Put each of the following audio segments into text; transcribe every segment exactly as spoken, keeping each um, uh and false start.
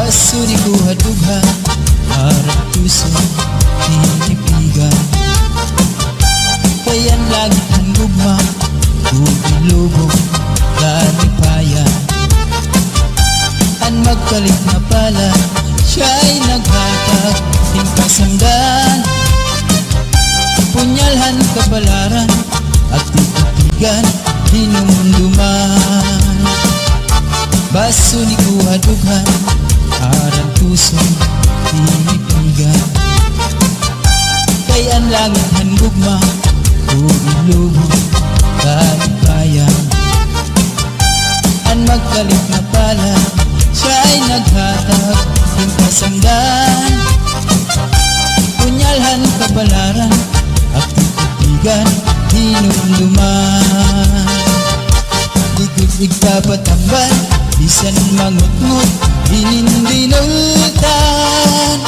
Suni ko ha dughan, aran tuson, tinipigan. Kay an langit han gugma, gugilubong, kalipayan. An magkalit na palad, siya'y naghatag hin kasamdan. Punyal han kapalaran, at titigan, dinumduman. Basuni ko ha dughan, aran tuson, tinipigan. Kay an langit han gugma, gugilubong, kalipayan. An magkalit na palad, siya'y naghatag hin kasamdan. Punyal han kapalaran, at titigan, dinumduman. Di gud igpapatambal, bisan mangutngot, dinindinultan.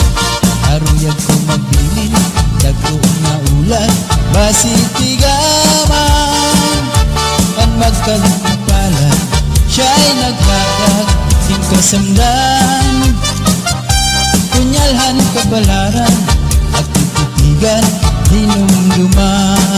Aruyag ko magbilin, dagko nga ulat, basi tigaman. An magkalit na palad, siya'y naghatag hin kasamdan. Punyal han kapalaran, at titigan, dinumduman.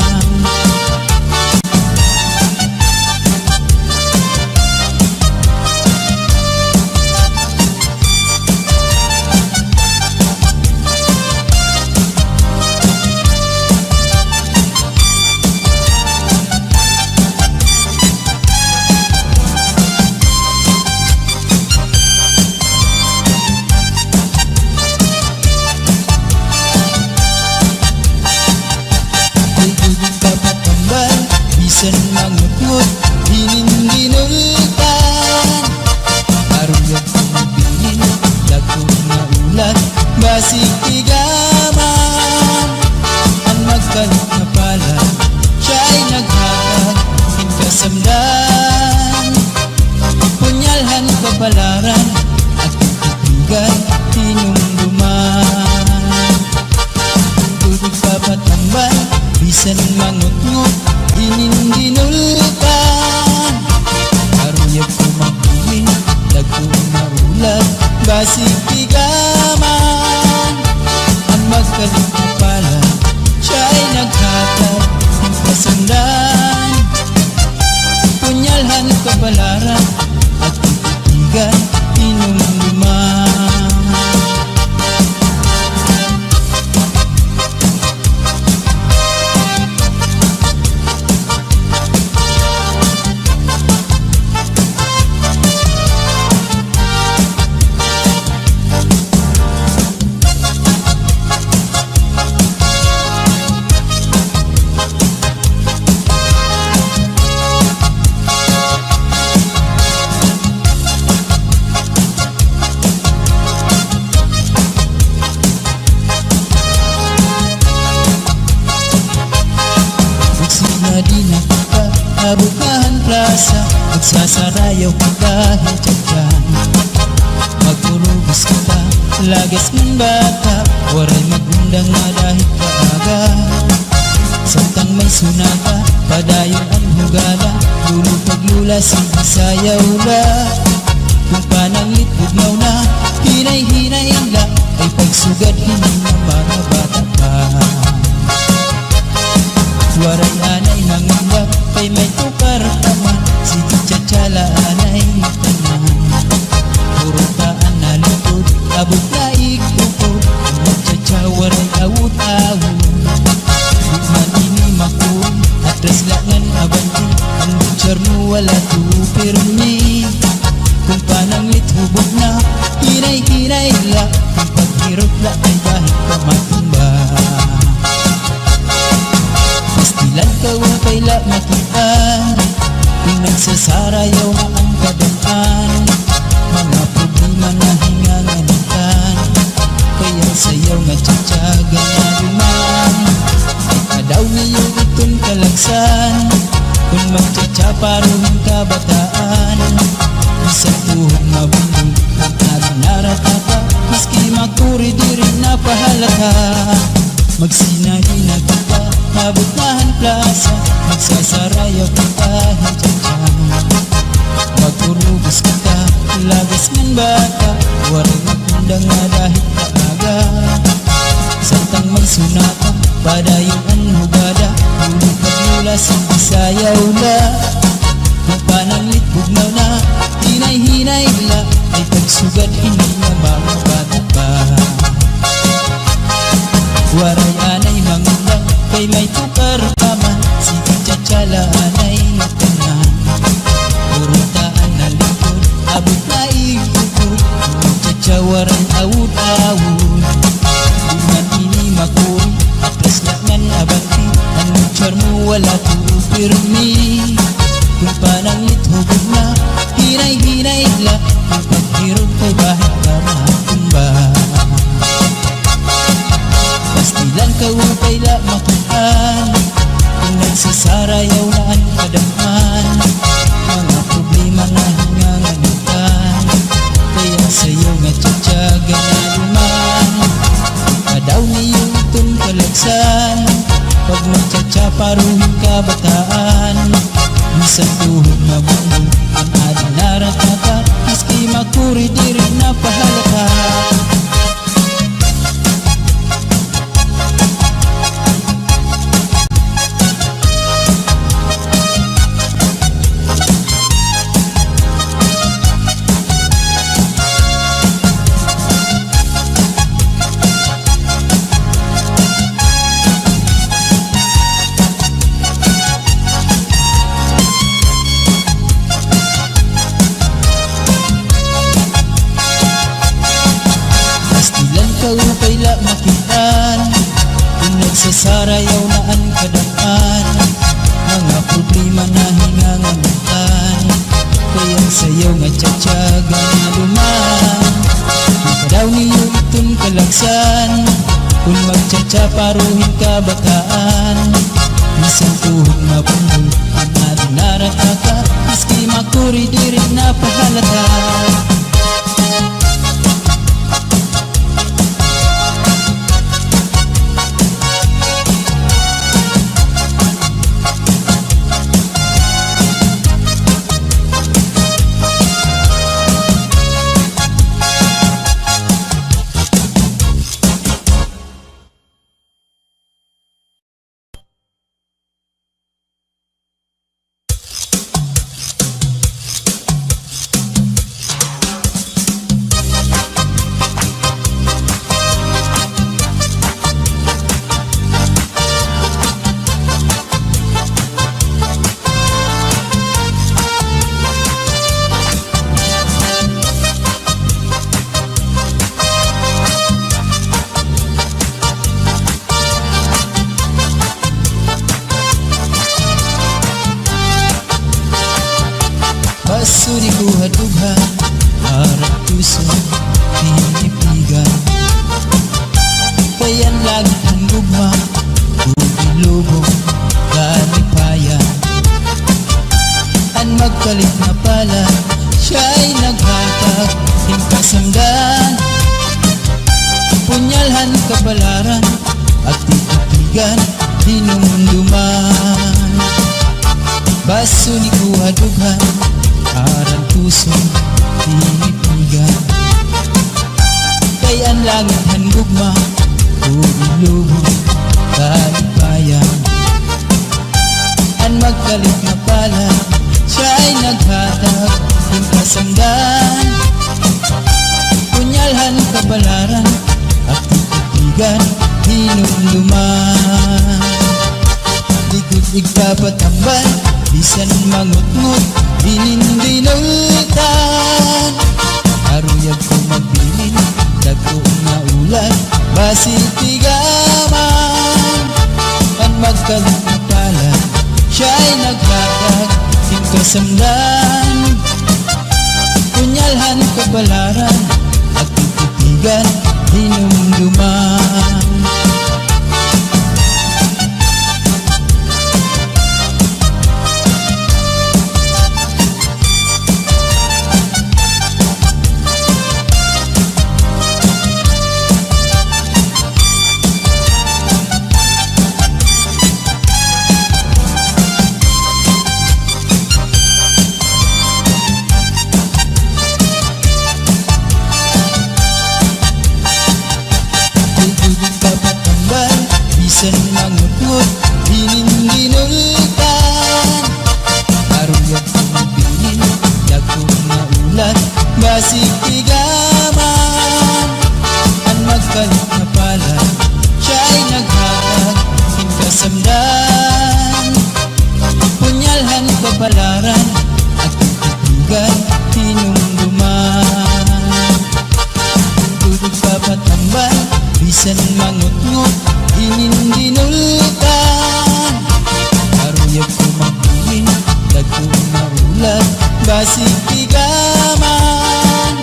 Di gud igpapatambal, bisan mangutngot, dinindinultan. Aruyag ko magbilin, dagko nga ulat, basi tigaman. An magkalit na palad, siya'y naghatag hin kasamdan. Punyal han kapalaran, at titigan, dinumduman. Di gud igpapatambal, bisan mangutngot, dinindinultan. Aruyag ko magbilin, dagko nga ulat, basi tigaman. An magkalit na palad, siya'y naghatag hin kasamdan. Punyal han kapalaran, at titigan, dinumduman. Ug sinadi na kita, abot na han plasa, magsasarayaw kita hin tsa-tsa. Magurubos kita, lagas ngan bata, waray mag-undang nga dahit kaaga. Samtang may sunata, padayon an hugala, lolo kag lola, sige sayaw la. Kon pananglit bugnaw na, hinay-hinay la, kay pagsugad hini nga mga bata pa. Waray anay mangamba, kay may tukar pa man, sige tsa-tsa la anay tanan. Puro taan na lingkod, abot na igtukod, an magtsa-tsa waray awod-awod. Di man ini makuri, atras la ngan abante, an gobyerno wala to pirmi. Kon pananglit hubog na, hinay-hinay la, kon paghirot la kay dahit pa matumba. Pastilan ka wa kay la makit-an, kon nagsasarayaw na an kadan-an, mga problema na hinganganitan. Kay an sayaw nga tsa-tsa ganaduman, ikaw daw niyo iton kalagsan. Kon magtsa-tsa paro hin kabataan, bisan tuhod mabundog an aton naratata, maski makuri diri napahalata. Magsinahina kita, abot na han plasa, magsasarayaw kita hin tsa-tsa. Magurubos kita, Hini nga mga bata pa. Waray anay mangutang, kay may tukar pa man. Sige, chacha la anay ngatanan. Puro taan na likod, abot na igtukod. Chacha, waray awod-awod. Di man ini makuri, atras na ngan abanti. An muchar mo wala tuo pirmi. Kun pananglit hubog na, hinay-hinay la. Kun paghirot kay bahin ka matumba. Pastilan kaupay la makit-an. Kun nagsasarayaw na an kadam-an, mga problema na hinganganutan. Kay an sayaw nga chacha ganaluman. Kadaw niyo iton kalagsan. Pag magchacha, paruhi an kabataan. Bisan tuhod mabungbong an adi narataka, maski makuri diri napahalata. Pastilan kaupay la makit-an. Kun nagsasarayaw na an kadam-an, mga problema na hinganganutan. Kay an sayaw nga chacha ganaluman. Kadaw niyo iton kalagsan. Kun magchacha, paruhi an kabataan. Bisan tuhod mabungbong an adi narataka, maski makuri diri napahalata. Baso ni kuha dughan, aran tuson, tinipigan. Kay an langit han gugma, bugilubong, kalipayan. An magkalit nga palad, siya'y naghatag hin kasamdan. Punyal han kabalaran, at titigan, hinumduman. Baso ni kuha dughan, aran tuson, tinipigan. Kay an langit han gugma, bugilubong, kalipayan. An magkalit nga palad, siya'y naghatag hin kasamdan. Punyal han kabalaran, at titigan, hinumduman. Di ko igpapatambal, bisan mangutngot, inin dinultan. Aruyag ko magbilin, dagko nga ulat, basi tigaman. An magkalit nga palad, siya'y naghatag hin kasamdan. Punyal han kabalaran, at titigan, hinumduman. Aran, akon titigan, hinumduman. Dudog papatambal, bisan mangutngot, inin dinultan. Karuyag ko magbuhin, dagko nga ulat, basig tigaman.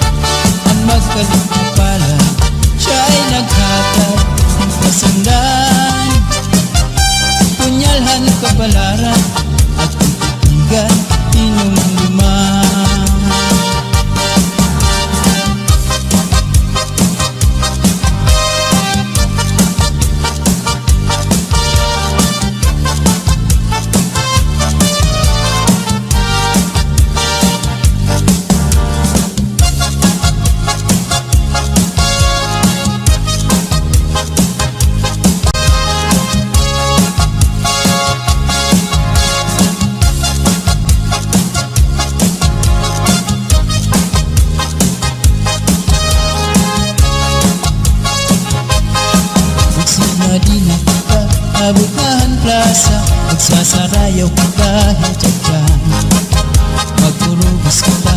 An magkalingapalan, siya ay naghatag hin pasundan. Punyal han kapalaran, akon titigan, hinumduman. Ug sinadi na kita, abot na han plasa, magsasarayaw kita hin tsa-tsa. Magpurubos kita,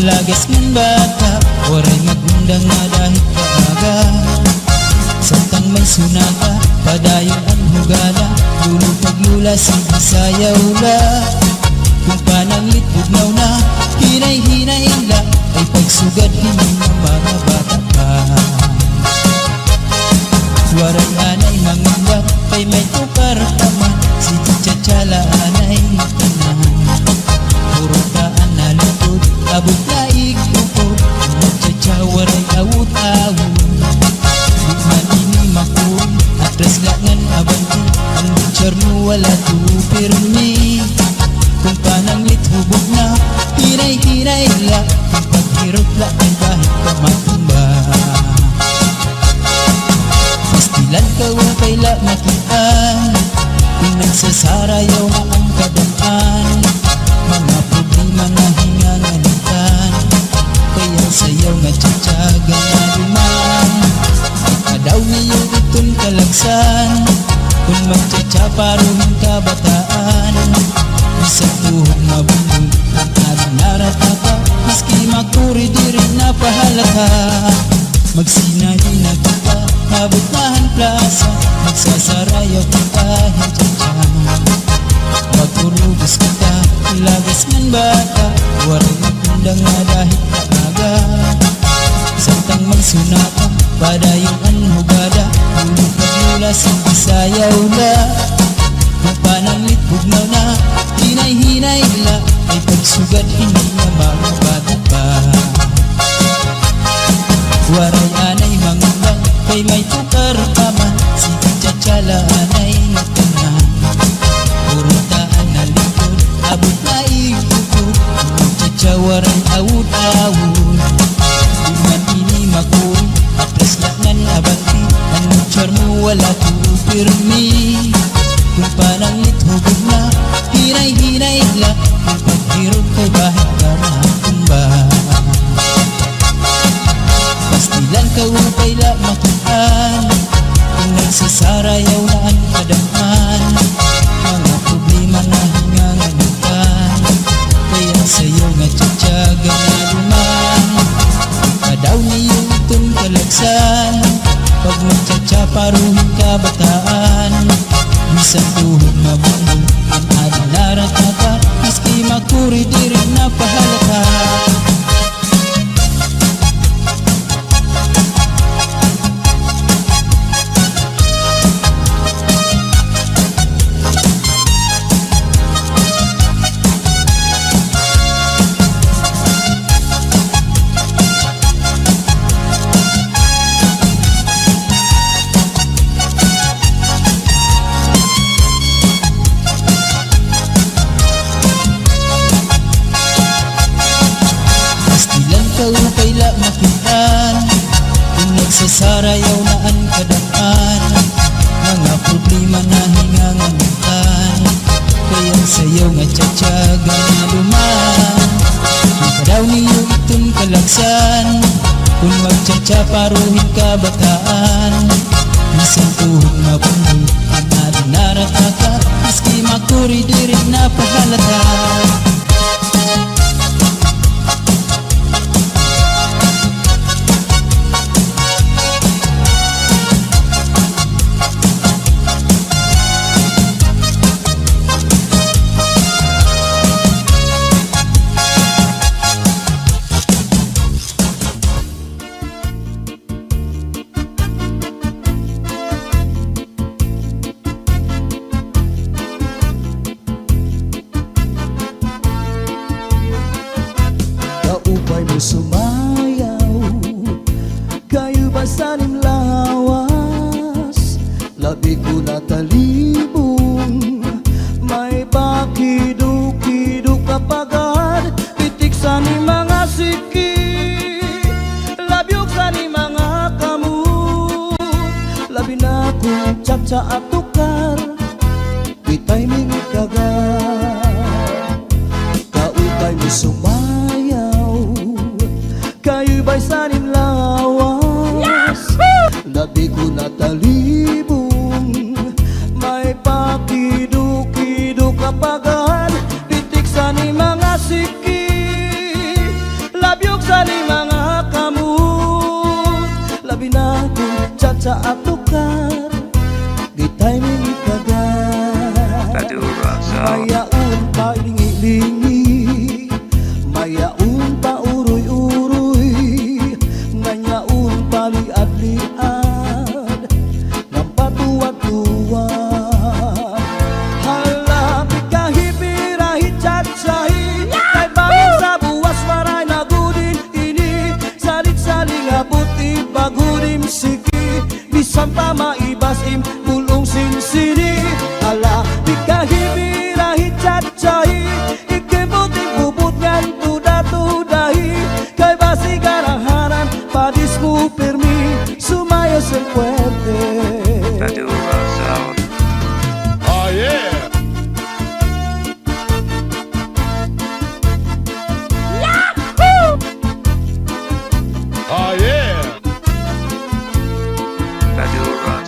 lagas ngan bata, waray mag-undang nga dahit kaaga. Samtang may sunata, padayon an hugala, lolo kag lola, sige sayaw la. Kon pananglit bugnaw na, hinay-hinay la, kay pagsugad hini nga mga bata pa. Waray anay mangamba, kay may tukar pa man, sige tsa-tsa la anay tanan. Puro taan na lingkod, abot na igtukod, nagtsa-tsa waray awod-awod. Di man ini makuri, atras la ngan abante, an gobyerno wala to pirmi. Kon pananglit hubog na, hinay-hinay la, kon paghirot la, kay bahit pa matumba. Pastilan kaupay la makit-an, kon nagsasarayaw na an kadam-an. Mga problema na hin nga ngalitan, kay an sayaw nga tsa-tsa ganaduman. Kadaw niyo iton kalagsan, kon magtsa-tsa paro hin kabataan. Bisan tuhod mabungbong, an adi naratata, maski makuri diri napahalata. Magsinadi na kita, abot na han plasa, magsasarayaw kita hin tsa-tsa. Magpurubos kita, lagas ngan bata, waray mag-undang nga dahit kaaga. Samtang may sunata, padayon an hugala, lolo kag lola, sige sayaw la. Kon pananglit bugnaw na, hinay-hinay la, kay pagsugad hini nga mga bata pa. Waray anay mangamba, kay may tukar pa man, sige tsa-tsa la anay tanan. Puro taan na lingkod, abot na igtukod, tsa-tsa waray awod-awod. Di man ini makuri, atras la ngan abante, an gobyerno wala to pirmi. Kon pananglit hubog na, hinay-hinay la, kon paghirot kay bahit pa matumba. Pastilan kaupay la makit-an, kon nagsasarayaw na an kadam-an. Mga problema na hin nga ngalitan, kay an sayaw nga tsa-tsa ganaduman. Kadaw niyo iton kalagsan, pag magtsa-tsa paro hin kabataan. Bisan tuhod mabungbong, an adi naratata, maski makuri diri napahalata. Pastilan kaupay la makit-an, kon nagsasarayaw na an kadam-an. Mga problema na hin nga ngalitan, kay an sayaw nga tsa-tsa ganaduman. Kadaw niyo iton kalagsan, kon magtsa-tsa paro hin kabataan. Bisan tuhod mabungbong, an adi naratata, maski makuri diri napahalata. Sumayaw, kay bas-an im lawas, labi ko natalibong, may pakidukidok ka pagad, pitik san im mga siki, labyog san im mga kamot, labi na kon tsatsa at tukar, di timing ikagat. Kaupay mo sumayaw, kay bas-an im lawas. Yahoo! Labi ko natalibong, may pakidukidok ka pagad, pitik san im mga siki, labyog san im mga kamot, labi na kon tsatsa at tukar, di timing ikagat. Mayaon pa lingi-lingi, mayaon pa uroy-uroy, nganyaon pa liad-liad, ngan patuwad-tuwad. Hala, pikahi, pirahi, tsatsahi, kay bangin sa buwas waray na gud in ini, salit-sali nga buti bag-o dim siki. Bisan pa maibas im bul-ong sinsini. Hala, pikahi, pirahi, tsatsahi, ikimot im bubot ngan tuda-tudahi, kay basi garaharan, padis mo pirmi, sumayaw sin puwerte. Oh, yeah! Yahoo! Oh, yeah!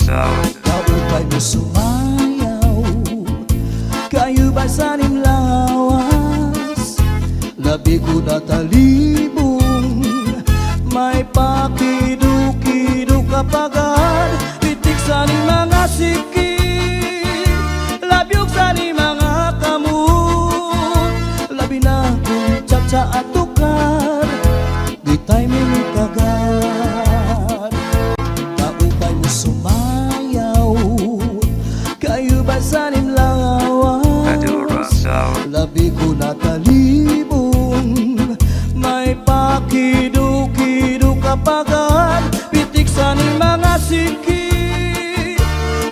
Kaupay mo sumayaw, kay bas-an im lawas, labi ko natalibong, may pakidukidok ka pagad, pitik san im mga siki, labyog san im mga kamot, labi na kon tsatsa at tukar, di timing ikagat. Kaupay mo sumayaw, kay bas-an im lawas, labi ko natalibong, may pakidukidok ka pagad, pitik san im mga siki,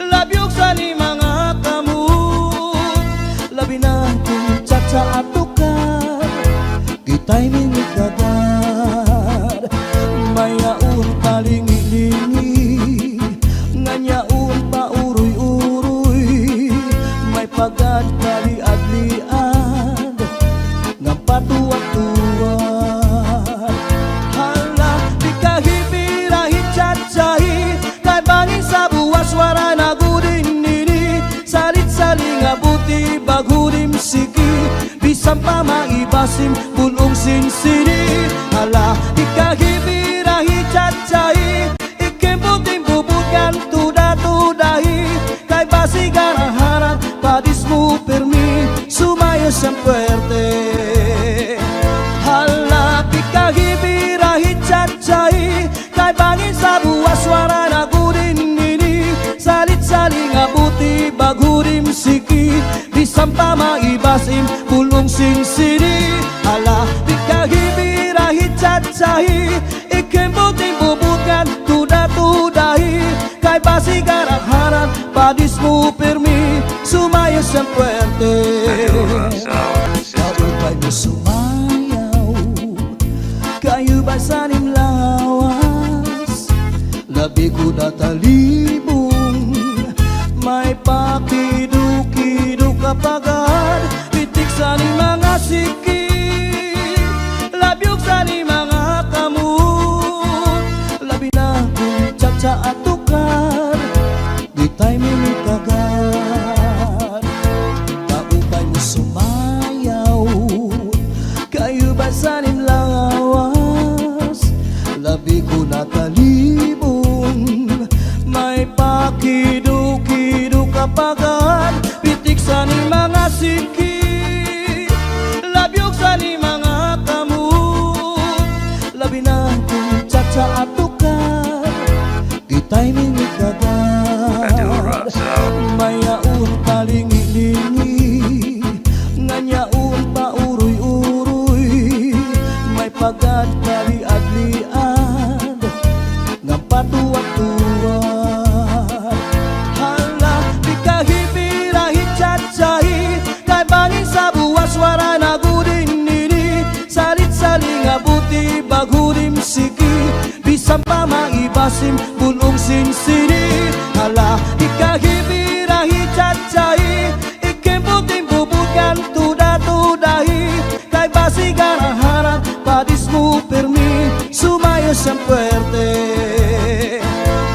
labyog san im mga kamot, labi na kon tsatsa at tukar, di timing ikagat. Mayaon pa lingi-lingi, nganyaon pa uroy-uroy, may pagad pa liad-liad, ngan patuwad-tuwad. Hala, pikahi, pirahi, tsatsahi, kay bangin sa buwas waray na gud in ini, salit-sali nga buti bag-o dim siki, bisan pa maibas im bul-ong sinsini. Hala, pikahi, pirahi, tsatsahi, ikimot im bubot ngan tuda-tudahi, kay basi garaharan, padis mo pirmi, sumayaw sin puwerte. Hala, pikahi, pirahi, tsatsahi, kay bangin sa buwas waray na gud in ini, salit-sali nga buti bag-o dim siki, bisan pa maibas im bul-ong sinsini. Hala, pikahi, pirahi, tsatsahi, ikimot im bubot ngan tuda-tudahi, kay basi garaharan, padis mo pirmi, sumayaw sin puwerte. Kaupay mo sumayaw, kay bas-an im lawas, labi ko natalibong, may pakidukidok ka pagad, pitik san im mga siki, labyog san im mga kamot, labi na kon tsatsa at tukar, di timing ikagat. Kaupay mo sumayaw, kay bas-an im lawas, labi ko natalibong, may pakidukidok ka pagad, pitik san im mga siki, labyog san im mga kamot, labi na kon tsatsa at tukar, di timing ikagat. Mayaon pa lingi-lingi, nganyaon pa uroy-uroy, may pagad pa ibasim bulong sin sini. Hala, ikagibi rahi chachahi, ikembo timbo butkan tuda tudahi. Kay basi garaharan padis mo pirmi, sumayaw siyang puwerte.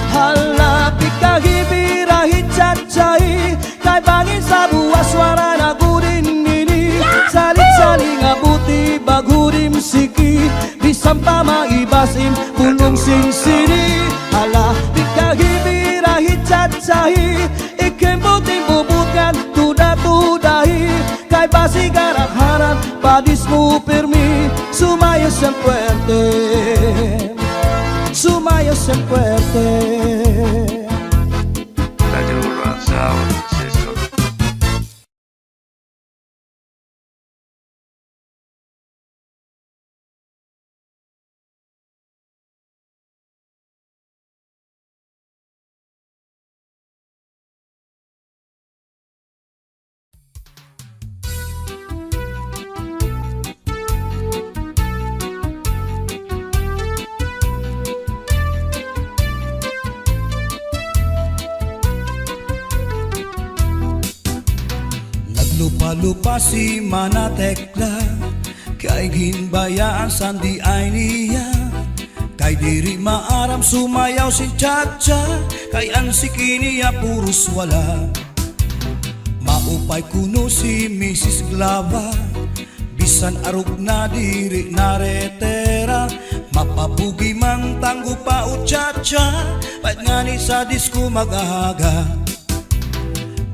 Hala, ikagibi rahi chachahi, kay bangin sa buwas waray na gud ini. Salit-salit nga buti bag-o dim siki, bisan pa maibasim bulong sin sini. Hala, ikagibi rahi chachahi, ikembo timbo butkan tuda tudahi. Kay basi garaharan padis mo pirmi, sumayaw siyang puwerte. Sumayaw siyang puwerte. Radyo Ranzaw Session. Naglupa-lupa si Mana Tekla, kay ginbayaan san di ay niya. Kay diri maaram sumayaw sin cha-cha, kay an siki niya puros wala. Maupay kuno si Misis Glava, bisan arog na diri na retera. Mapabugi man tanggo pa o cha-cha, pait ngani sa disko mag-aga.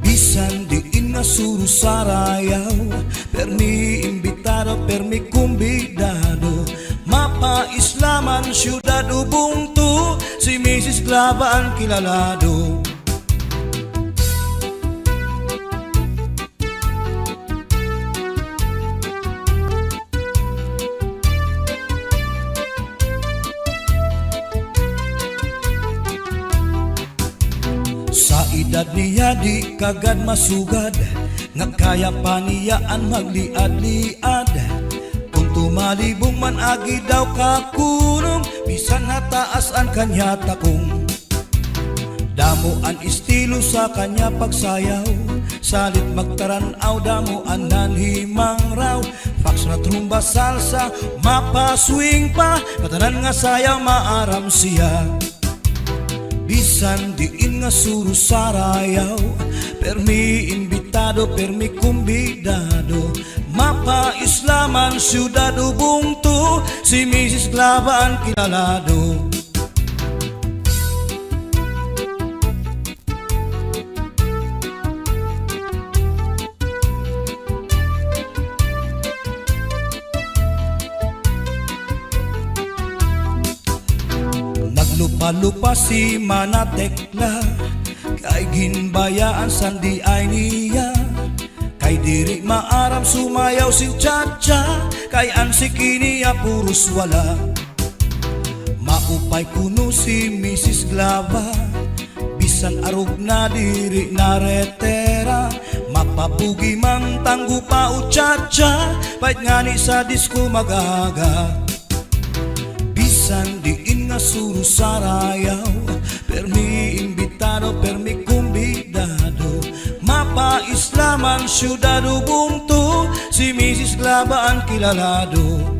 Bisan diin nga suro sarayaw, permi imbitado, permi kumbidado. Mapa-isla man syudad o bungto, si Misis Glava an kilalado. Sa edad niya di kagad masugad, nga kaya pa niya an magliad-liad. Kon tumalibong man agi daw kakulong, bisan hataas an kanya takong. Damo an estilo sa kanya pagsayaw, salit magtaran-aw damo an nanhimangraw. Foxtrot, rumba, salsa, mapa-swing pa, ngatanan nga sayaw maaram siya. Bisan diin nga suro sarayaw, permi imbitado, permi kumbidado. Mapa-isla man syudad o bungto, si Misis Glava an kilalado. Naglupa-lupa si Mana Tekla, kay ginbayaan san di ay niya. Kay diri maaram sumayaw sin cha-cha, kay an siki niya puros wala. Maupay kuno si Misis Glava, bisan arog na diri na retera. Mapabugi man tanggo pa o cha-cha, pait ngani sa disko mag-aga. Bisan diin nga suro sarayaw, permi imbitado, permi kumbidado. Mapa-isla man syudad o bungto, si Misis Glava an kilalado.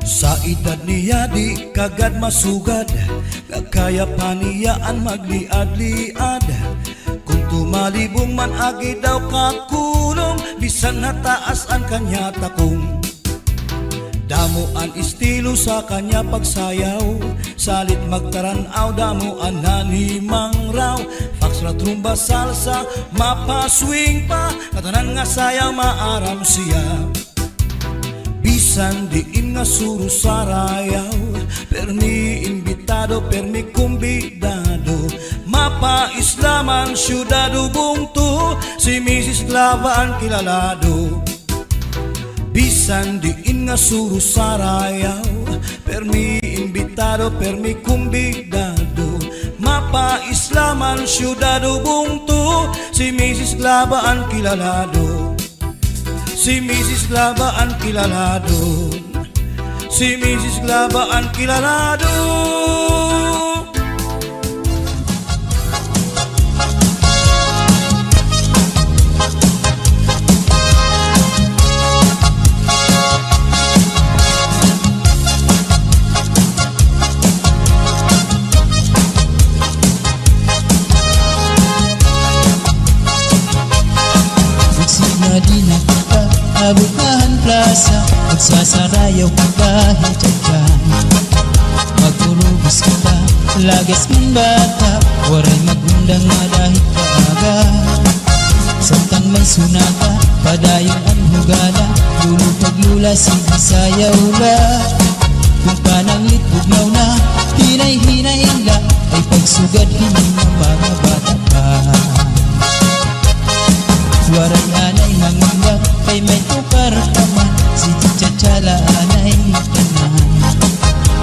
Sa edad niya di kagad masugad, nga kaya pa niya an magliad-liad. Kon tumalibong man agi daw kakulong, bisan hataas an kanya takong. Damo an estilo sa kanya pagsayaw, salit magtaran-aw damo an nanhimangraw. Foxtrot, rumba, salsa, mapa-swing pa, ngatanan nga sayaw maaram siya. Bisan diin nga suro sarayaw, permi imbitado, permi kumbidado. Mapa-isla man syudad o bungto, si Misis Glava an kilalado. Bisan diin nga suro sarayaw, permi imbitado, permi kumbidado. Mapaislaman, syudad o bungto, si Misis Glaba an kilala do. Si Misis Glaba an kilala do. Si Misis Glaba an kilala do. Magsinadina kita, abot na han plasa, magsasarayaw kita hin tsa-tsa. Magturubos kita, lagas ngan bata, waray mag-undang nga dahit kaaga. Samtang may sunata, padayon an hugada, lolo kag lola, sige sayaw la. Kon pananglit bugnaw na, hinay-hinay la, ay pagsugad hini nga mga bata pa. Waray anay mangamba, kay may tukar pa man, sige tsa-tsa la anay tanan.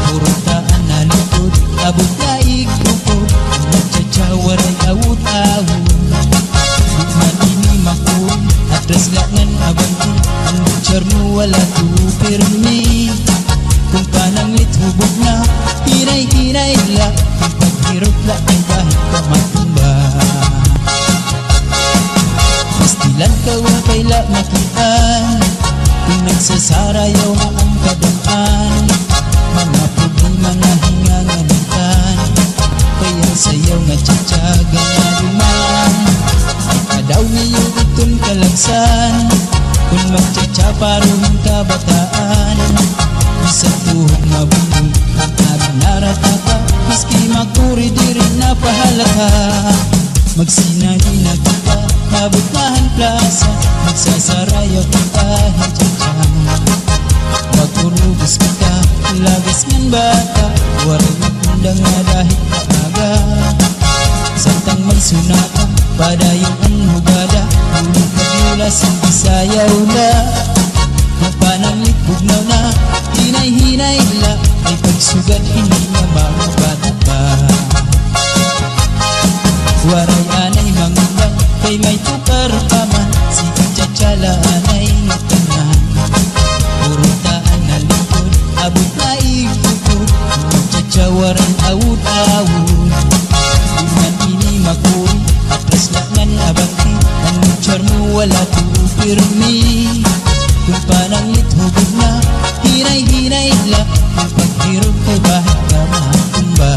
Puro taan na lingkod, abot na igtukod, magtsa-tsa waray awod-awod. Di man ini makuri, atras la ngan abante, an gobyerno wala tuo pirmi. Kon pananglit hubog na, hinay-hinay la, kon paghirot la, ay bahit pa matumba. Pastilan kaupay la makit-an, kon nagsasarayaw na an kadam-an. Mga problema na hin ngangalimtan, kay an sayaw nga tsa-tsa ganaduman. Padaw niyo iton kalagsan, kon magtsa-tsa paro hin kabataan. Bisan tuhog mabunol, an adi narataka, maski makuri diri na pahalata. Magsinadina kita, abot na han plasa, magsasarayaw kita hin tsa-tsa. Magturubos kita, lagas ngan bata, waray mag-undang nga dahit kaaga. Samtang may sunata, padayon an hugada, lolo kag lola, sige sayaw la. Kon pananglit bugnaw na, hinay-hinay la, ay pagsugad hini nga mga bata pa. Waray anay mangamba, kay may tukar pa man, sige tsa-tsa la anay tanan. Puro taan na lingkod, abot na igtukod, magtsa-tsa waray awod-awod. Di man ini makuri, atras la ngan abante, an gobyerno wala tuo pirmi. Kon pananglit hubog na, hinay-hinay la, kon paghirot kay bahit pa matumba.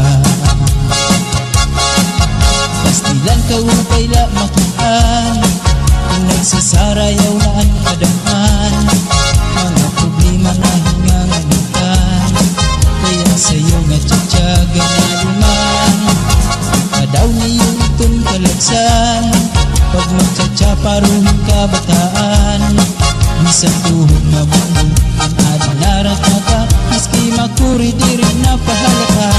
Pastilan kaupay la makit-an, kon nagsasarayaw na an kadam-an. Mga problema na hin ngangalimtan, kay an sayaw nga tsa-tsa ganaduman. Padaw niyo iton kalagsan, pag magtsa-tsa paro hin kabataan. Bisan tuhog mabunol, an adi narataka, maski makuri diri na pahalata.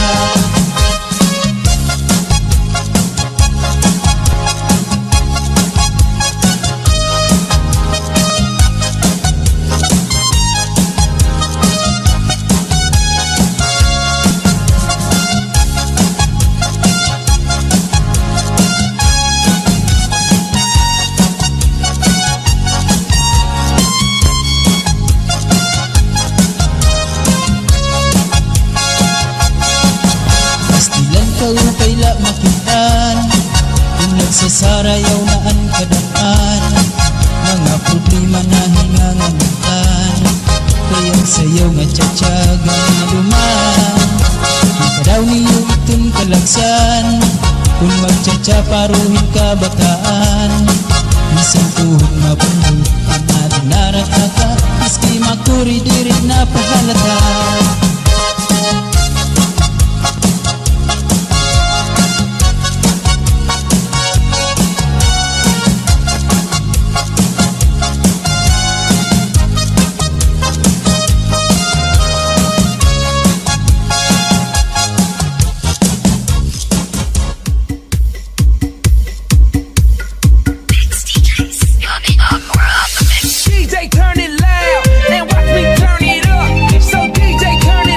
Pastilan kaupay la makit-an, kon nagsasarayaw na an kadam-an. Mga problema na hin ngangalimtan, kay an sayaw nga tsa-tsa ganaduman. Padaw niyo iton kalagsan, kon magtsa-tsa paro hin kabataan. Bisan tuhog mabunol, an adi narataka, maski makuri diri na pahalata. D J, turn it loud and watch me turn it up. So D J, turn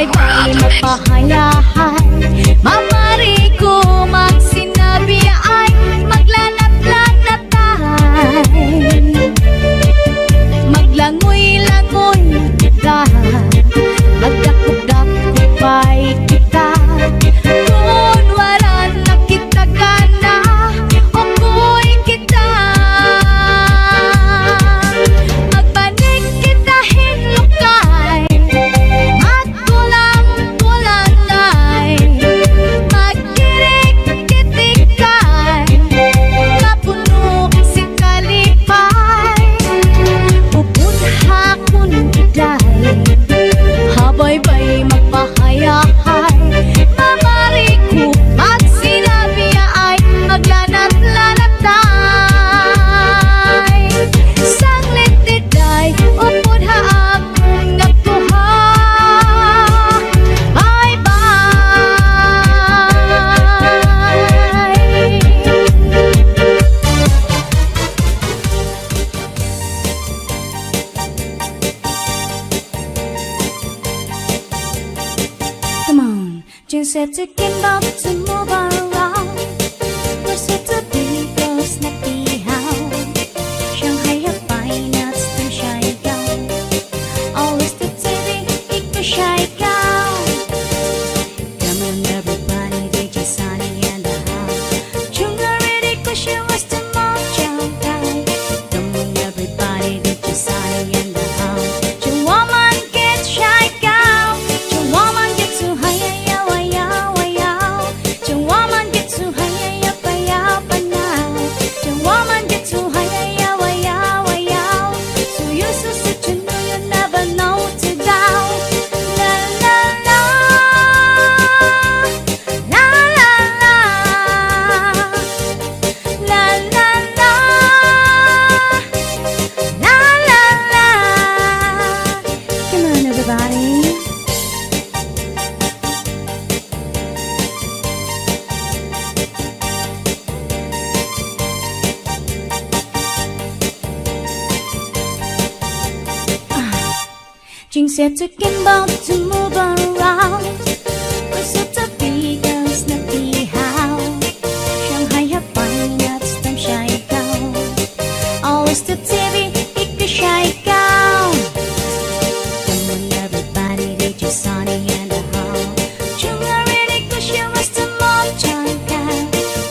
Ay, magpahayahay, mamarikom an sinabi ay maglanat-lanatay. Maglangoy-langoy kita, magdakop-dakop ay kita. Kun waran na kita gana, ukoy kita. Magbanig kita hin lukay, magkulang-kulanay, magkirik-kitikay, mapuno si kalipay. Upod ha kun iday, habaybay magpahayahay, mamarikom an sinabi ay maglanat-lanatay. Sanglit iday, upod ha akon nga tuha. Bye-bye. Come on. Jingsaid to Kimball to move around. Pursue to be close na pihaw. Shanghai have fine nuts to Shanghai. Always to T V, ik to Shanghai. Come on, everybody, D J Sunny in the house. Chung already cause you was to Mojang Kai. Come on, everybody, D J Sunny in the house. Chung woman get shy cow. Chung woman get so high, yow, yow, yow. Chung woman get so high, yow, yow, yow, now. Chung woman get so high, yow, yow, yow. So you so sit, you know you never know to go. La, la, la. La, la, la. La, la, la. La, la, la. Come on, everybody. Ah. Jingsaid to Kimball to move around. Pursue to be close na pihaw. Shanghai have fine nuts to Shanghai. Always to T V, ik to Shanghai. Come on, everybody, D J Sunny in the house. Chung already cause you was to Mojang Kai.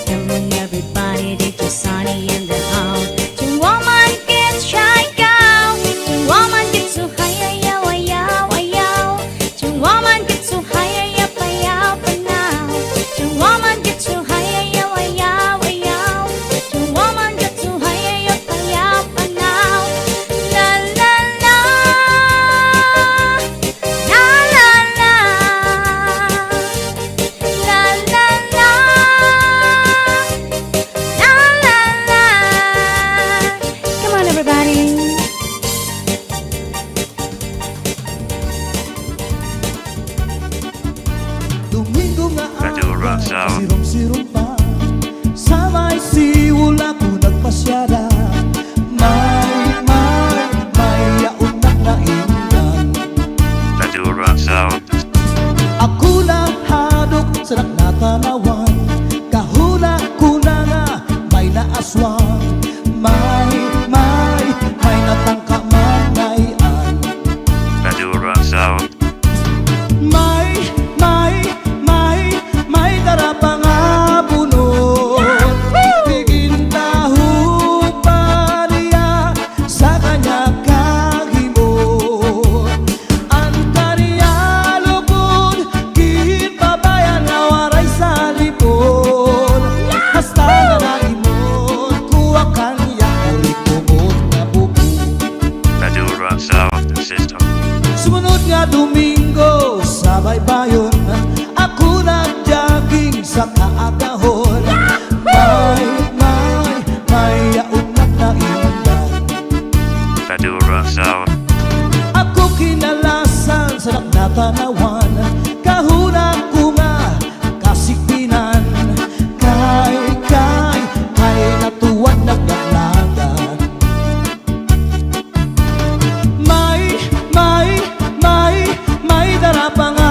Come on, everybody, D J Sunny in the house. Chung woman get shy cow. Chung woman get so high, yow, yow, yow. Chung woman get so high, yow, yow, yow, now. Chung woman get so high, yow, yow, yow. Chung woman get so high, yow, yow, yow, now. La, la, la. La, la, la. La, la, la. La, la, la. Come on, everybody. Domingo nga adlaw, sirom-sirom pa. Sa may siwol ako nagpasyada. May, may, may yaon na naimdan. Ako nahadlok sa naknatanawan, kahuna-huna nga may naaswang, may, may, may natangka man ngay-an. May, may, may, may dara pa nga bunot. Bigintaho pa niya sa kanya kahimot. An kaniya lugod, ginpabayan nga waray sa lipon. Hasta nga naimot ko an kanya kulikumot nga bubong. Maduro Sound System. Sumunod nga Domingo sa baybayon, ako nag-jogging sa kaagahon. May, may, may yaon nga naimdan. Maduro Sound. Ako kinalasan sa naknatanawan, kahuna ko nga kasigpinan, kay, kay, kay natuwad nagdalagan. May, may, may, may dara pa nga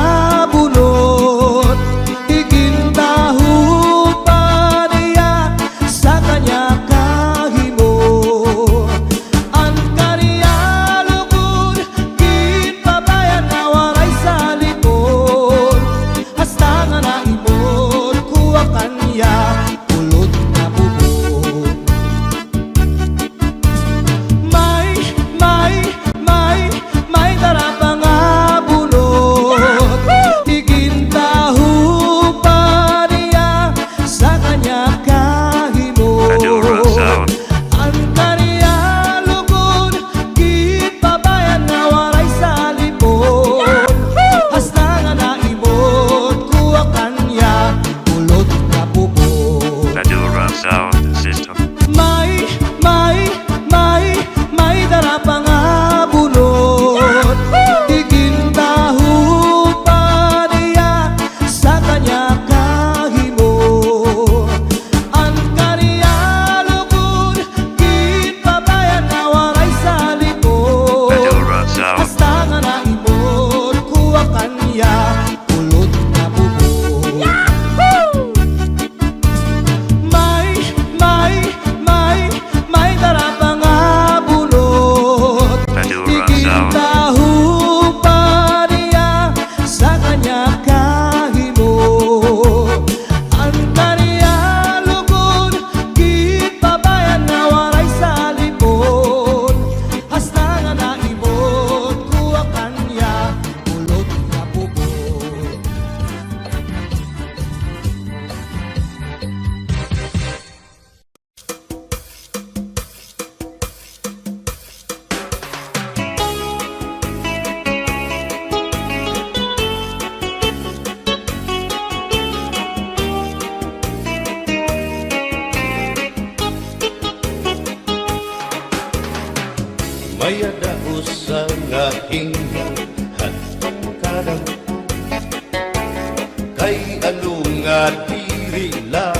Diri la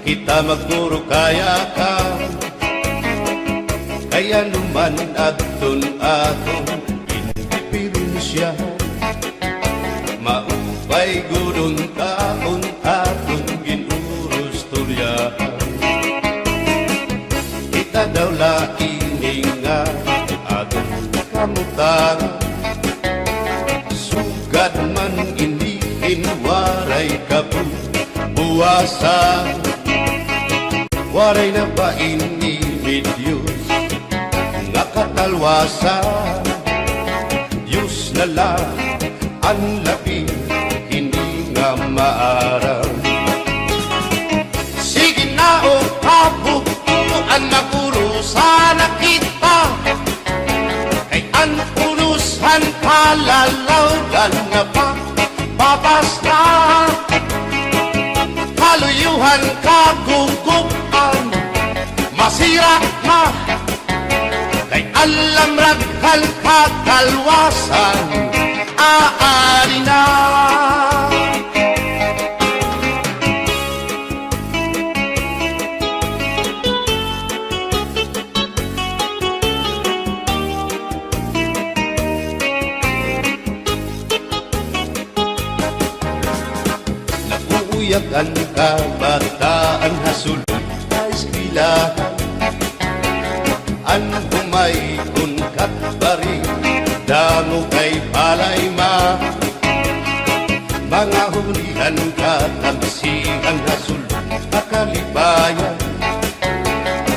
kita magpuro kayakan, kay ano man adton aton indiperensya, maupay gud unta kon aton gin-urustoryahan. Kita daw la ini nga aton kamutangan, sugad man ini hin waray kabuwasan. Waray na ba ini may Diyos nga katalwasan? Diyos na la an labi hini nga maaram. Sige na, o kabugtoan, mag-urusa na kita, kay an unos han kalalawgan nga pa-, papasna. Kaluyo han kagugup-an, masira na, kay an lamrag han katalwasan aadi na. Nag-uuyag an kabataan ha sulod ha eskwelahan. An humaykon kat bari, damo kay palay ma-, mga hulihan, katamsihan ha sulod ha kalipayan.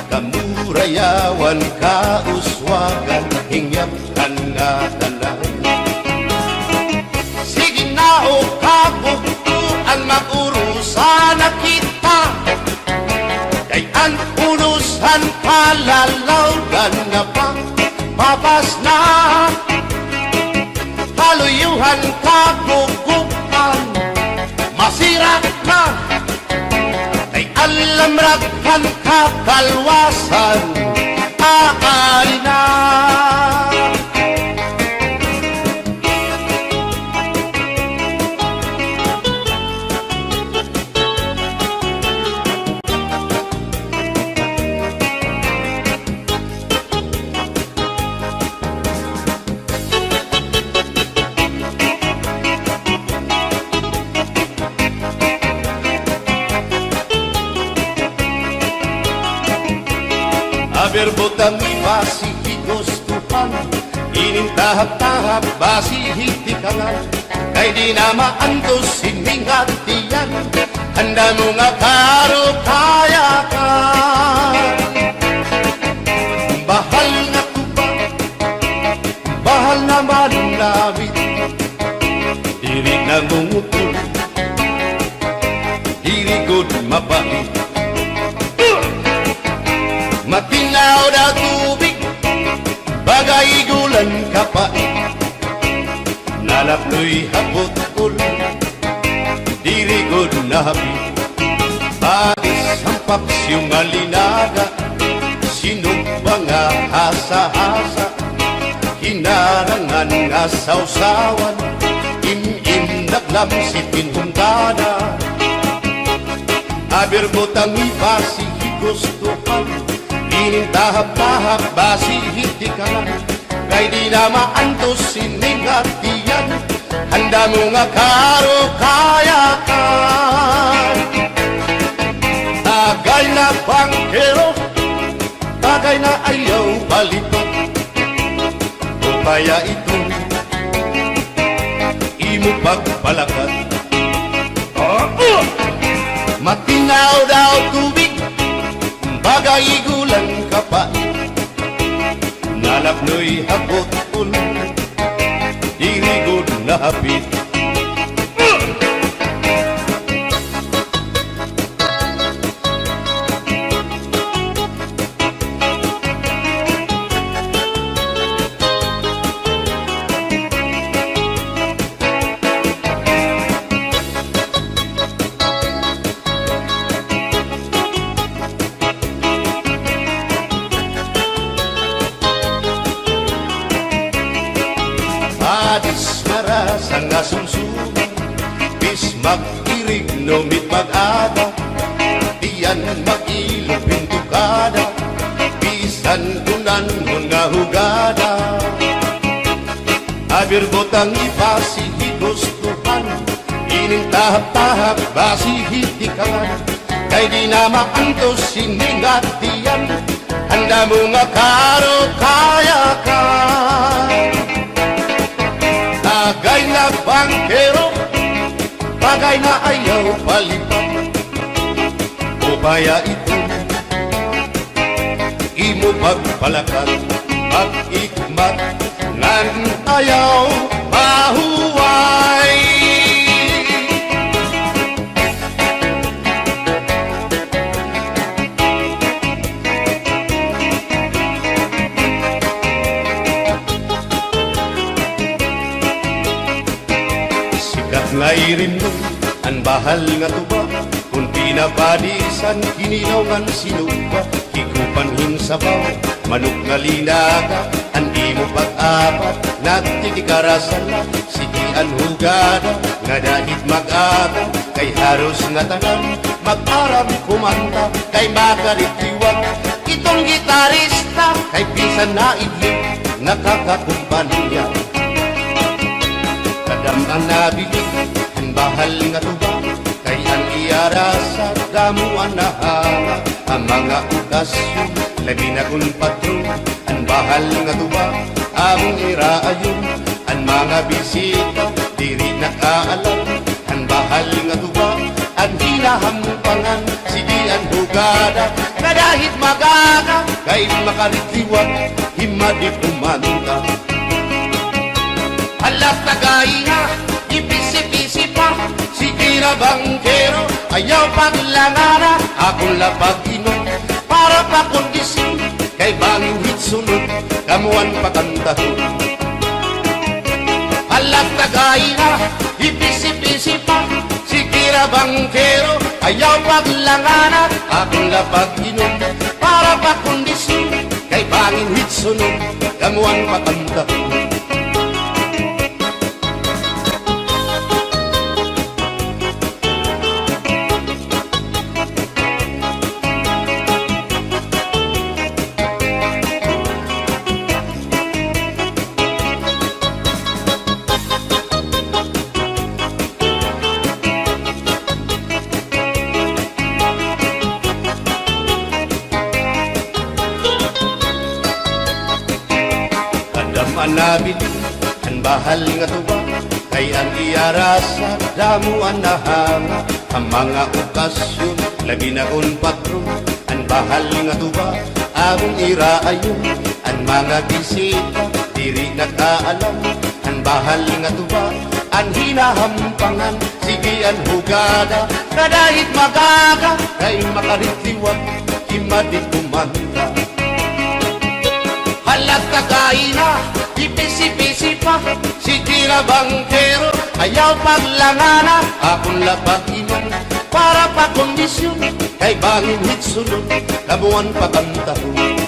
Kamurayawan, kauswagan, hingyap kan ngatanan. Sige na, o kabugtoan, mag-urusa na kita, kay an unos han kalalawgan nga pa-, papasna. Kaluyo han kagugup-an, masira na, kay an lamrag han katalwasan aadi na. Aber butang mi basi hi gustuhan, inin tahap-tahap basi hi tikangan, kay di na maantos ini nga tiyan, an damo nga karukayakan. Bahal nga tuba, bahal na manlabit, diri nangungutol, diri gud mapait. Matinaw daw tubig, baga ig-ulan kapait. Nalapnoy ha bot-ol, diri gud nahapit. Patis han paksiw nga linaga, sinugba nga hasa-hasa, hinarangan nga sawsawan, im-im naglamsit hin huntada. Aber butang mi basi hi gustuhan, inin tahap-tahap basi hi tikangan, kay di na maantos ini nga tiyan, an damo nga karukayakan. Tagay na bangkero, tagay na ayaw balipat. Upaya ito, imo pagpalakat. Matinaw daw tubig, baga ig-ulan kapait. Nalapnoy ha bot-ol, diri gud nahapit. Padis marasa nga sumsuman, bis mag-irig no mit mag Mag-ilog hin tukada, bisan kunan-on nga hugada. Abir butang ipasi hi gustuhan, inin tahap-tahap basi hi tikalan. Kay di na maantos ini nga tiyan, an damo nga karukayakan. Tagay na bangkero, tagay na ayaw palipat. Upaya ito, imo pagpalakat, pag-ikmat, ngan ayaw mahuway. Sikat nga irimnon an bahal nga tuba, kon pinapadisan, kinilaw ngan sinugba, higupan hin sabaw, manok nga linaga, an imo pag-apat, nagtitikarasan la, sige an hugada, ngada hit mag-aga, kay haros ngatanan, mag-aram kumanta, kay makaritiwag, iton gitarista, kay bisan naidlip, nakakakumpanya. Kadam-an nabilin hin bahal nga tuba, kay an iya rasa damo an nahanga. Ha mga okasyon, labi na kon patron, an bahal nga tuba, amon iraayon. An mga bisita, diri nakaalam, an bahal nga tuba, an hinahampangan, sige an hugada, ngada hit mag-aga, kay makaritiwag, himadi kumanta. Hala, tagay na, ipisi-pisi pa, sige na bangkero, ayaw paglangana, akon la pag-inom, para pakondisyon, kay bangin hit sunod, kamo an pakantahon. Hala, tagay na, ipisi-pisi pa, sige na bangkero, ayaw paglangana, akon la pag-inom, para pakondisyon, kay bangin hit sunod, kamo an pakantahon. Kadam-an nabilin an bahal nga tuba, kay an iya rasa damo an nahanga. Ha mga okasyon, labi na kon patron, an bahal nga tuba, amon iraayon. An mga bisita, diri nakaalam, an bahal nga tuba, an hinahampangan, sige an hugada, ngada hit mag-aga, kay makaritiwag, himadi kumanta. Hala, tagay na, ipisi-pisi pa, sige na bangkero, ayaw paglangana, akon la pag-inom, para pakondisyon, kay bangin hit sunod, kamo an pakantahon.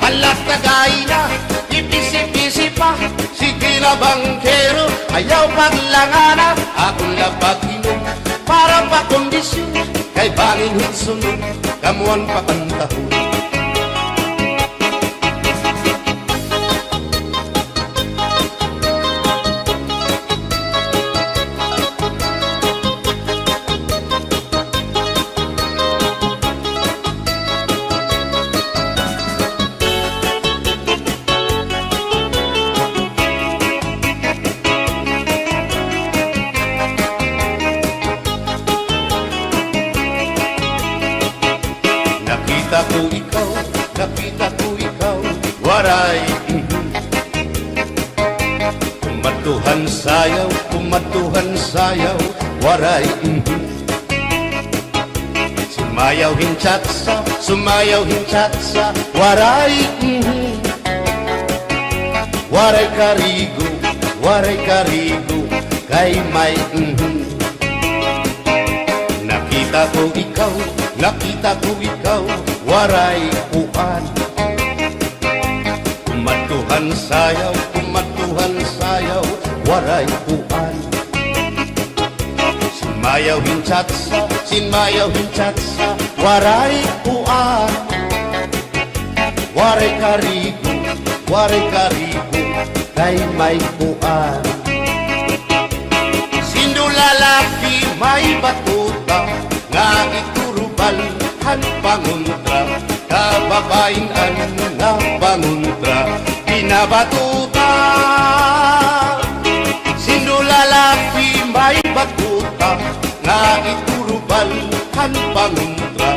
Hala, tagay na, ipisi-pisi pa, sige na bangkero, ayaw paglangana, akon la pag-inom, para pakondisyon, kay bangin hit sunod, kamo an pakantahon. Nakita ko ikaw, nakita ko ikaw, Waray, mhm. Kumadto han sayaw, kumadto han sayaw, Waray, mhm. Sumayaw hin cha-cha, sumayaw hin cha-cha, Waray, mhm. Waray karigo, waray karigo, kay may, mhm. Nakita ko ikaw, nakita ko ikaw, Waray kuan. Kumadto han sayaw, kumadto han sayaw, Waray kuan. Suma-, Mayaw hin chatsa, sin mayaw hin chatsa, waray kuan. Waray karigo, waray karigo, kay may kuan. Sindo lalaki may batuta, nga iturubal han pangontra, kababayin-an nga pangontra, binabatuta. Sindo lalaki may batuta, nga iturubal han pangontra,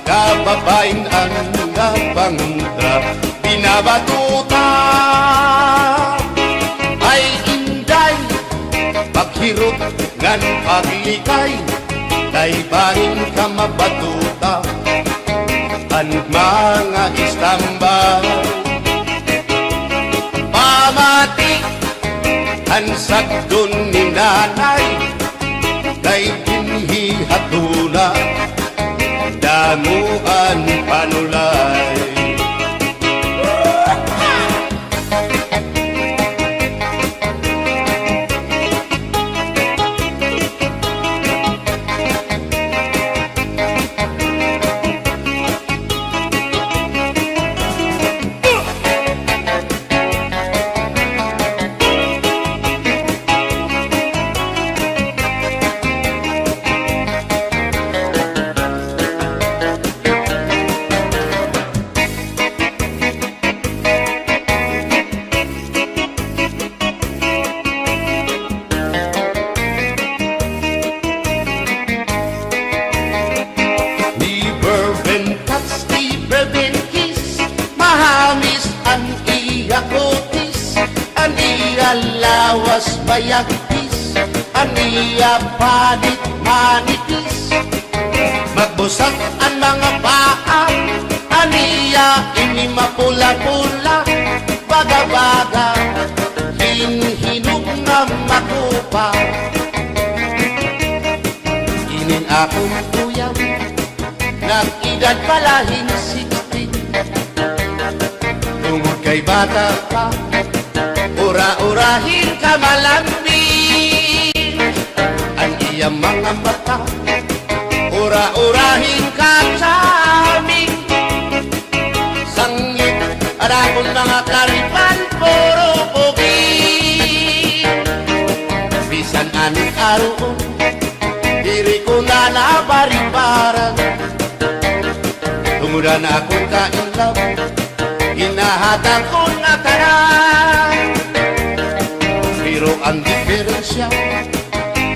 kababayin-an nga pangontra, binabatuta. Ay inday, paghirot ngan paglikay, kay bangin ka mabatuta han mga istambay. Pamati han sagdon ni nanay, kay dinhi ha tuna, damo an panulay. Ni Verben Tats, ni Verben Kiss, mahamis an iya kutis, an iya lawas mayagpis, an iya panit manipis. Magbusag an mga paa, an iya ini mapula-pula, baga-baga, hin hinog nga makupa. Inin akon uyab, nag-edad pa la hin sixteen. Tungod kay bata pa, ura-ura hin kamalambing. An iya mga mata, ura-ura hin ka-charming. Sanglit an akon mga karipan, puro pugi. Bisan anong aruon, diri ko na nabaribaran. Tungod an akon ka-in love, ginahatag ko ngatanan. Pero an diperensya,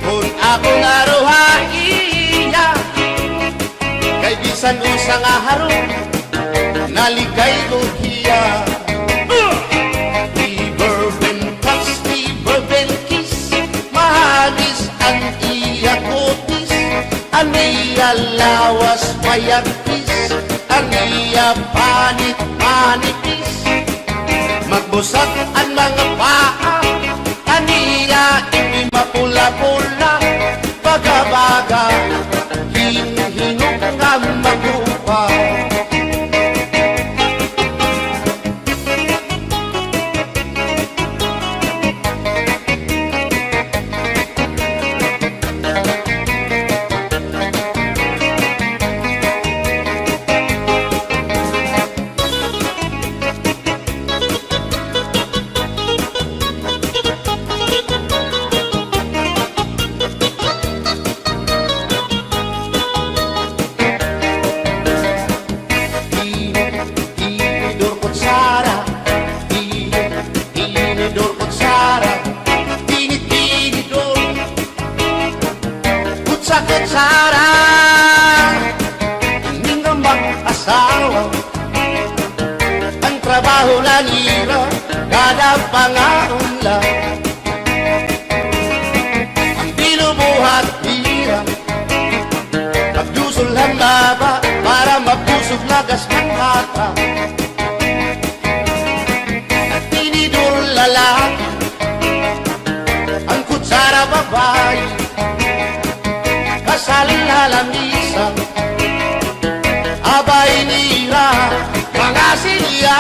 kon ako naro ha iya, kay bisan usa nga harong, naligay ko hiya. Ni Verben Tats, ni Verben Kiss, mahamis an iya kutis, an iya lawas mayagpis, an iya panit manipis. Magbusag an mga paa, an iya ini mapula-pula, baga-baga, hin hinog nga makupa. Ini, ini, dor, kutsara. Ini, ini, dor, kutsara. Ini, ini, dor, kutsa, kutsara. Ini nga mag-asawa, an trabaho la nira, kada pangaon la. An binubuhat nira, magdusol han baba para mabusog lagas han bata. An tinidor lalaki, an kutsara babayi, kasal ha lamisa, abay nira mga silya.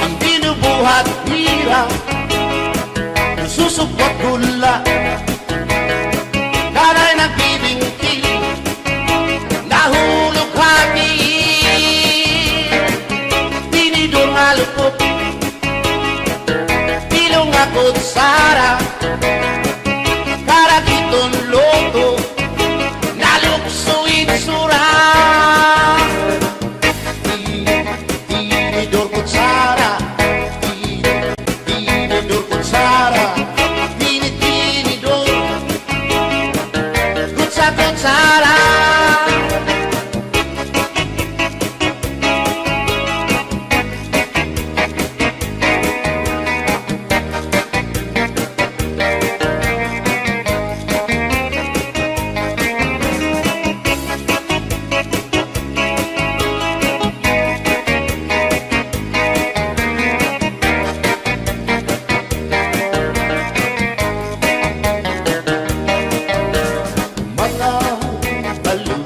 An binubuhat nira, susukot gula, Sara, karagiton luto, nalukso itsura. Tini-, tinidor kutsara, tini-, tinidor kutsara, tini-, tinidor kutsa-, kutsara. Mga balo,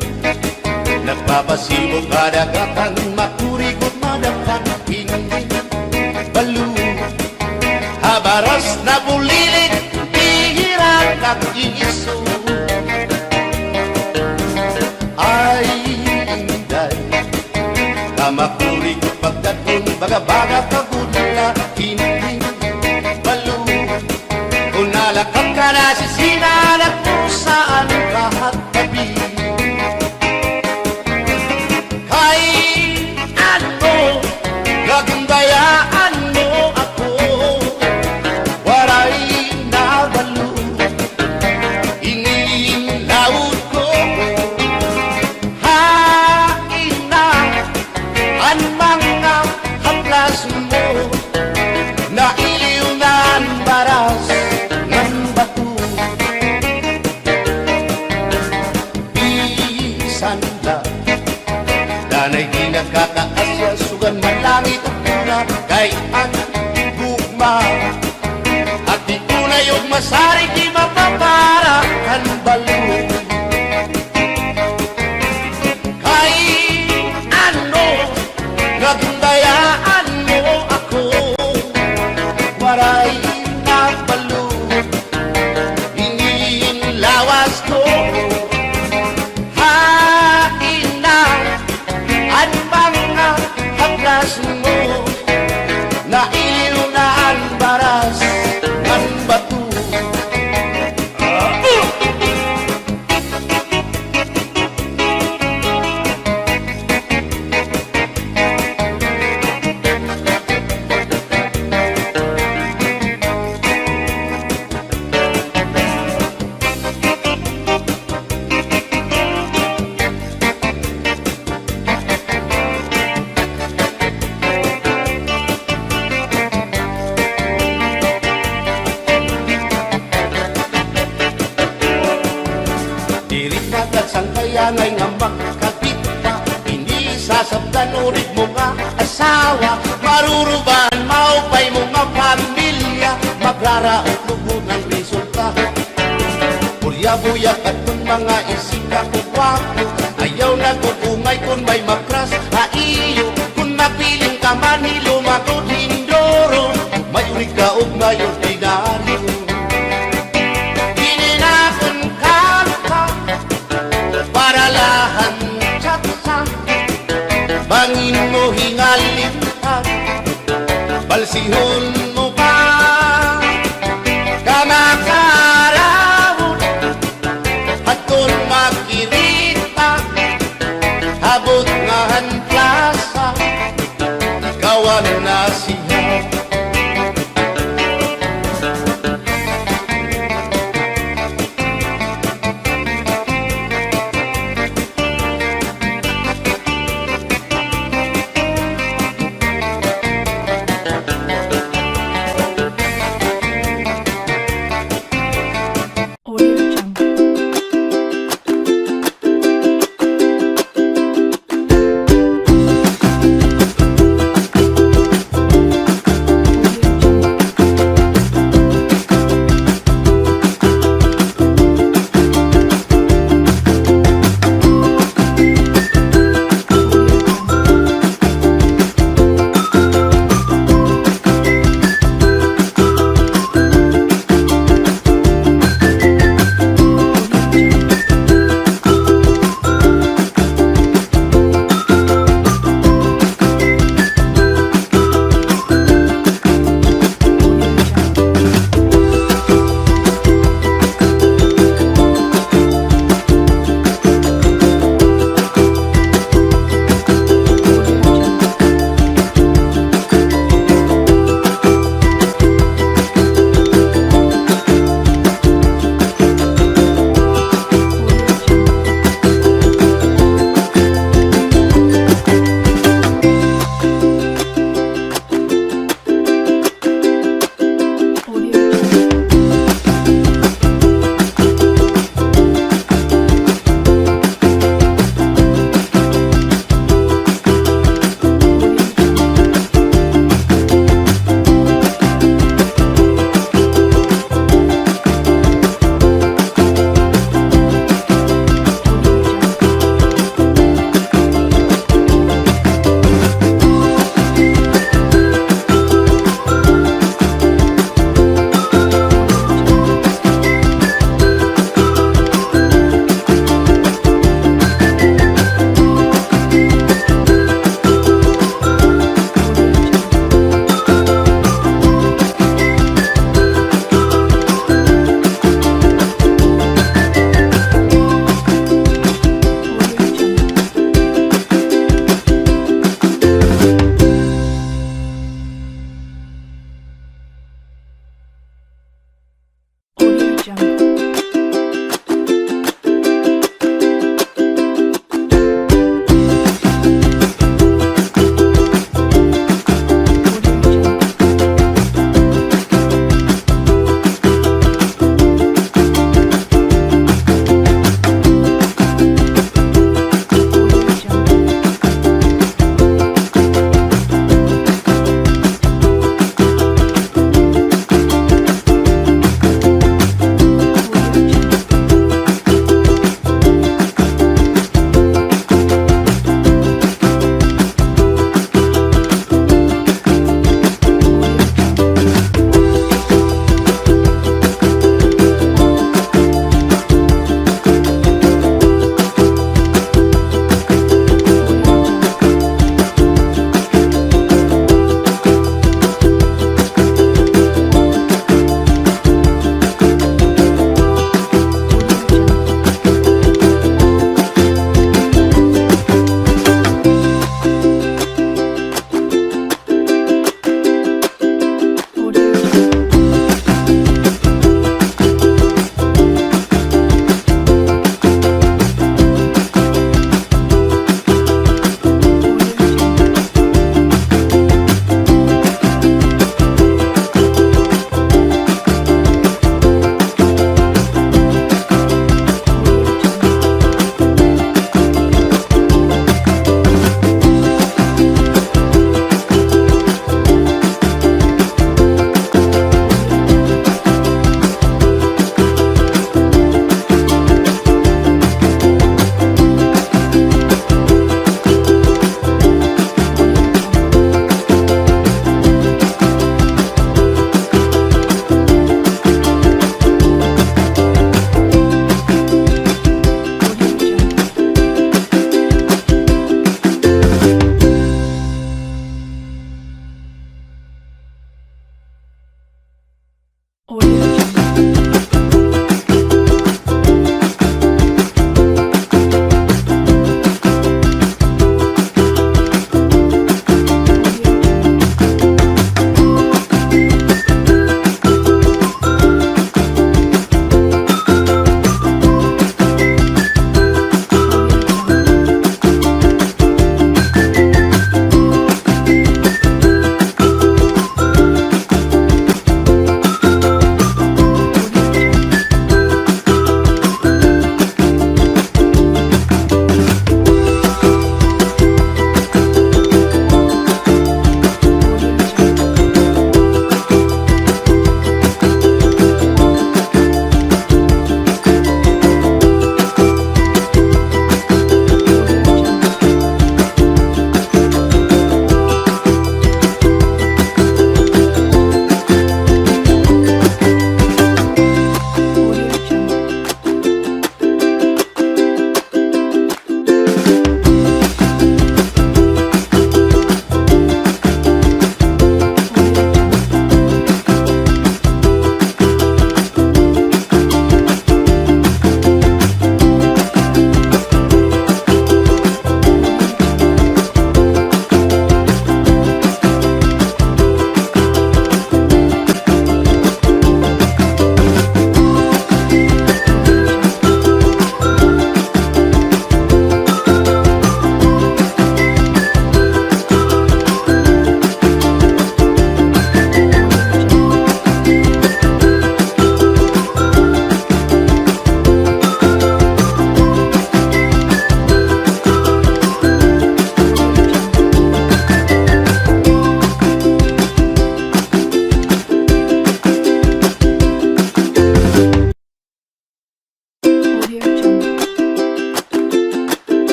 nagpapasibo kadagatan, makurigot madapan, hindi balo. Ha baras nabulilit, bihira kag iso. Ay, inday, kamakurigot pagdadton, baga-baga kag udla, hindi balo. Kon nalakat ka na sisina, nagpusaan ka ha tabi. Kay ano, gagundayaan mo ako, waray nabalo ini in lawod ko. Hain na an mga haplas mo, nailiw na an baras ngan bato. Bisan la danay di nagkakaasya, sugad man langit ug luna, kay an gugma at di tunay ug masarig, di mapapara an balo. Kay ano, gagundayaan mo ako, waray nabalo ini in lawas ko. Hain na an mga haplas mo, nailiw na an baras ngan bato. Diri ka tagsangkay angay nga makakita, ini sasabtan urig mo nga asawa, maruruba an maupay mo nga pamilya, magraraot lugod an resulta. Buya-buya kadton mga isika ko gwapo, ayaw nag-ugongay kon may makras ha iyo, kon mapiling ka man hilom ako hinduro, mayor ka ug mayor ordinaryo. Ini na kon kanta, para la han chatsa, bangin mo hingalintan, balsihon mo pa, kamakarawon, hadton makirita, ha butnga han plasa, kawan na siya.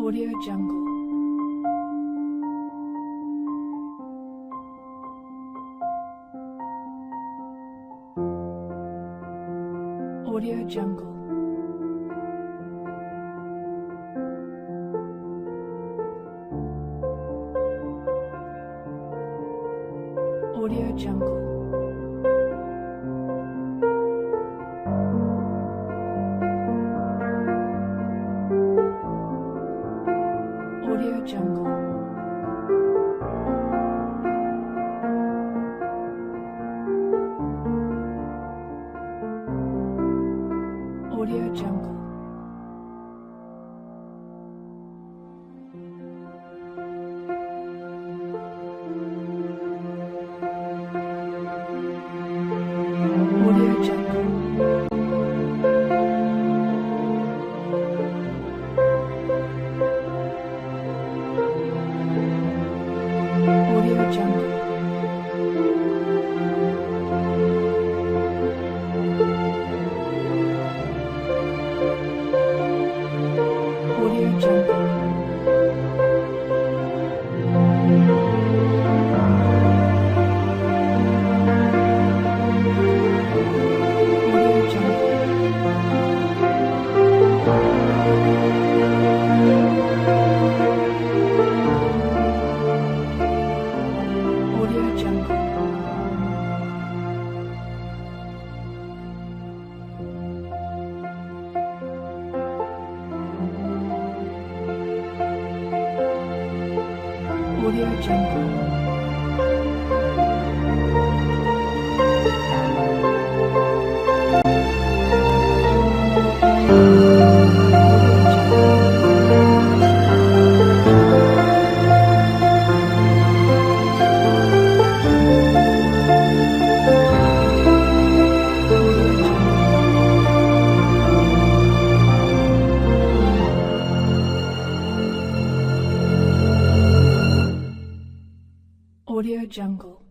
Audio Jungle. Audio Jungle. Audio Jungle. Audio Jungle. Audio Jungle. Audio Jungle.